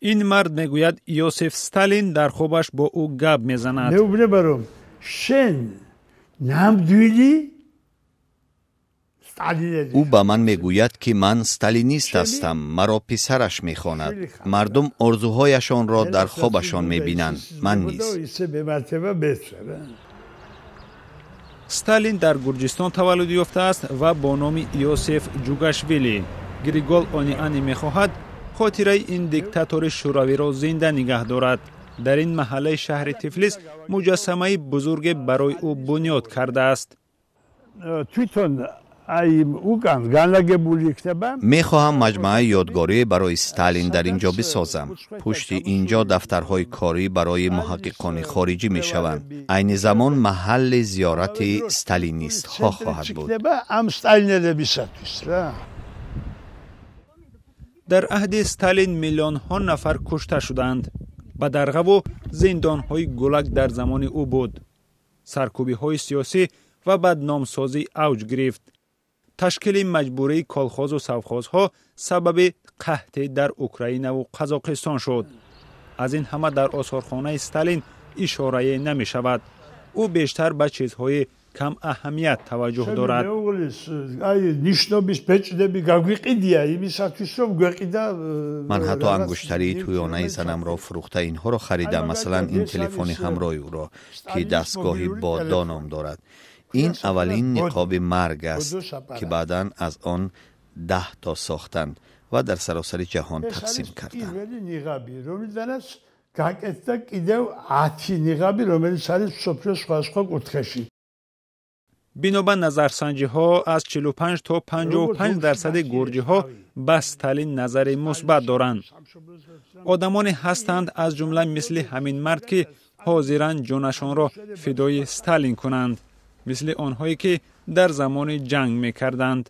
Ин мард мегӯяд, Иосиф Сталин дар хобаш бо ӯ гап мезанад. Მეუბნება, რომ შენ ნამდვილი სტალინელი. Ӯ ба ман мегӯяд, ки ман сталинист ҳастам. Маро писараш мехонад. Мардум орзуҳояшонро дар хобашон мебинанд, ман низ. Ისე მემართება მეც რა. Сталин дар Гурҷистон таваллуд ёфтааст ва бо номи Иосиф Ҷугашвили. Григол Ониани мехоҳад хотираи ин диктатори шӯравиро зинда нигаҳ дорад. Дар ин маҳаллаи шаҳри Тифлис муҷассамаи бузурге барои ӯ бунёд кардааст. Თვითონ აი უკან განლაგებული იქნება. Мехоҳам маҷмӯаи ёдгорӣ барои Сталин дар ин ҷо бисозам. Пушти ин ҷо дафтарҳои корӣ барои муҳаққиқони хориҷӣ мешаванд. Айни замон маҳалли зиёрати сталинистҳо хоҳад буд. იქნება ამ სტალინელებისათვის რა. Дар аҳди Сталин миллионҳо нафар кушта шуданд. Бадарғаву зиндонҳои ГУЛАГ дар замони ӯ буд. Саркӯбиҳои сиёсӣ ва бадномсозӣ авҷ гирифт. Ташкили маҷбурии колхозу совхозҳо сабаби қаҳтӣ дар Украинаву Қазоқистон шуд. Аз ин ҳама дар осорхонаи Сталин ишорае намешавад. Ӯ бештар ба чизҳои кам аҳамият таваҷҷӯҳ дорад. მეუღლის აი ნიშნობის ბეჭდები გაგვიყიდია იმისათვის, რომ გვეყიდა. Ман ҳатто ангуштарии тӯёнаи занамро фурӯхта, инҳоро харидам. Масалан, ин телефони ҳамроҳи ӯро, ки дастгоҳи Бодо ном дорад. Ин аввалин ниқоби марг аст, ки баъдан аз он 10 то сохтанд ва дар саросари ҷаҳон тақсим карданд. პირველი ნიღაბი, რომლიდანაც გაკეთდა კიდევ 10 ნიღაბი, რომელიც არის მსოფლიოს სხვადასხვა კუთხეში. Бино ба назарсанҷиҳо, аз 45 то 55 дарсади гурҷиҳо ба Сталин назари мусбат доранд. Одамоне ҳастанд, аз ҷумла мисли ҳамин мард, ки ҳозиранд ҷонашонро фидои Сталин кунанд, мисли онҳое ки дар замони ҷанг мекарданд.